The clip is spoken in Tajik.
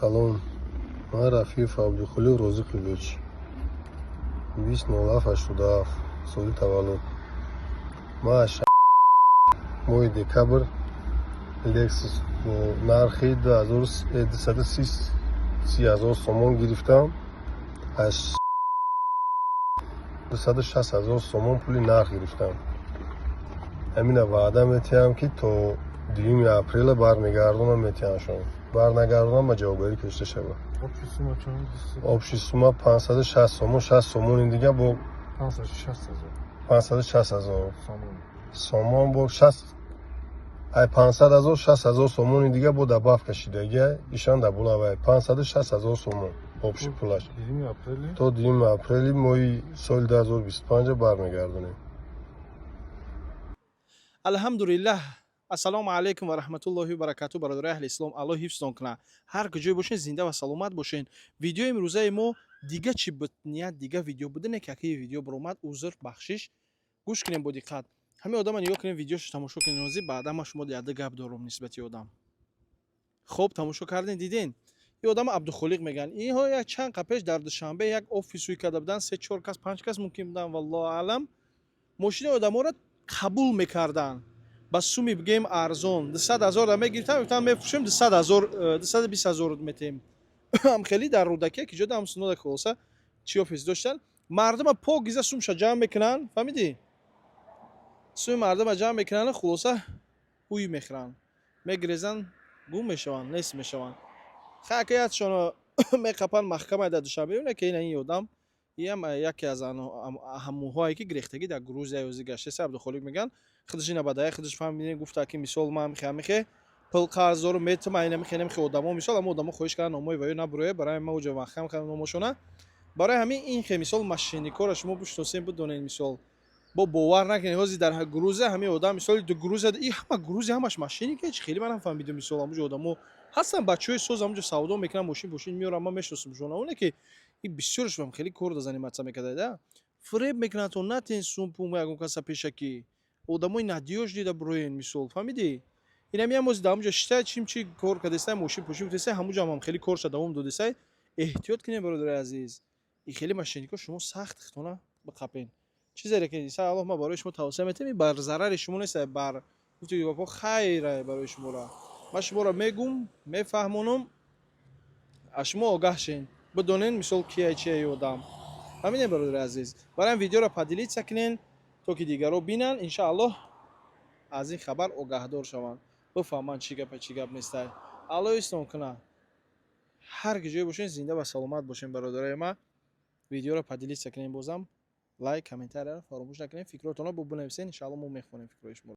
Салом, ман Рафиев Абдухолиқ Розиқович, 20.07.87 соли таваллуд. Ман аз моҳи декабр Лексус бо нархи 230 000 сомон гирифтам. Аз 260 000 сомон пули нарх гирифтам. Ҳамина ваъда метиҳам, ки то 2 апрела бармегардонам, метиҳамшон. Барнагардонам, ба ҷавобгарӣ кашида шавад. Общий сумма чанд? Общий сумма 560 сомон, 60 сомони дига бо 560 ҳазор. 560 ҳазор сомон. Сомон бо 60, ай 500 ҳазор, 60 ҳазор сомони дига бо добавка шидагия ишан да булавай, 560 ҳазор сомон общий пулаш. 2 апрели. То 2 апрели моҳи соли 2025 бармегардонем. Алҳамдулиллаҳ. Ассалому алайкум ва раҳматуллоҳи ва баракату, бародарои аҳли ислом. Аллоҳ ҳифзтон кунад. Ҳар куҷое бошен, зинда ва саломат бошен. Видеои имрӯзаи мо дига чӣ буд? Ният дига видео будане, ки акаи видео баромад. Узр, бахшиш. Гӯш кунем бо диққат. Ҳамин одама нигоҳ кунем, видеошо тамошо кунем нози, баъдан ман шумо яда гап дорам нисбати одам. Хоб, тамошо кардем, диден. Ин одама Абдухолиқ мегӯянд. Инҳо як чанд қа пеш дар Душанбе як офис ӯй карда буданд, се, чор кас, панҷ кас мумкин буданд, валлоҳу аълам. Мошини одаморо қабул мекарданд ба суми, бигем, арзон. 200 000 да мегирифтан, мегуфтан, мефурӯшем 200 000, 220 000 метем. Ҳам хеле дар Рӯдакия ки ҷода ҳам сунода. Хулоса, чӣ офис доштан, мардума покиза сумша ҷамъ мекунанд, фаҳмидӣ? Суми мардума ҷамъ мекунанд, хулоса, ҳуй мехӯранд, мегирезанд, гум мешаванд, нест мешаванд. Хакаятшоно меқапанд маҳкамай дар Душанбе. Ки ина ин одам иам яке аз ҳамуҳое ки гирехтагӣ дар Грузия ёзи гаштеса. Абдухолиқ мегӯянд. Худаш ина бадая худаш фаҳмидем, гуфта, ки мисол ман михе, михе пул қарз дорум, метам, ина михе, михе одамо. Мисол, ҳама одамо хоҳиш карданд, номои ваё набуроя, барои ма уҷа маҳкам кардам номошона. Барои ҳамин ин хе, мисол, мошенникора шумо бишносем, бидонед, мисол, бо бовар накунед. Ҳозир дар Грузия ҳамин одам, мисоли ду Грузия, и ҳама Грузия ҳамаш мошенника чи? Хеле манам фаҳмидум. Мисол, ҳамуҷо одамо ҳастанд, бачаҳои соз ҳамуҷо савдо мекунанд, мошин бошин меоранд, ман мешиносам шона. Оне ки и бисёрш ҳам хеле кор да заниматься мекарда, фиреб мекунанд. То натен сум-пум ягон каса пешакӣ, одамои надёжный дида буроен, мисол, фаҳмидӣ? Инами ҳам ҳозир дар ҳамуҷо шита, чим чи кор кардесай, мошин пошин гуфтесай, ҳамуҷо ҳам хеле корша давом додесай. Эҳтиёт кунед, бародари азиз, и хеле мошеннико шумо сахт хитона биқапен. Чизере ки иншааллоҳ ман барои шумо тавсия метиҳам, ин бар зарари шумо нест, бар гуфти гапҳо хайра барои шуморо. Ман шуморо мегум, мефаҳмонам, аз шумо огаҳ шен, бидонен, мисол, кия, чия и одам. Фаҳмидем, бародари азиз? Барои ҳам видеоро поделиться кунен, то ки дигарро бинанд, иншааллоҳ аз ин хабар огаҳдор шаванд, бифаҳманд чӣ гапа, чӣ гап нестай. Аллоҳ ислом кунад. Ҳар ки ҷое бошен, зинда ва саломат бошен, бародарои ман. Видеоро поделиться кунем, бозам лайк, комментарияро фаромӯш накунем, фикротонро бо бинависен, иншааллоҳ мо мехонем фикрҳои шуморо.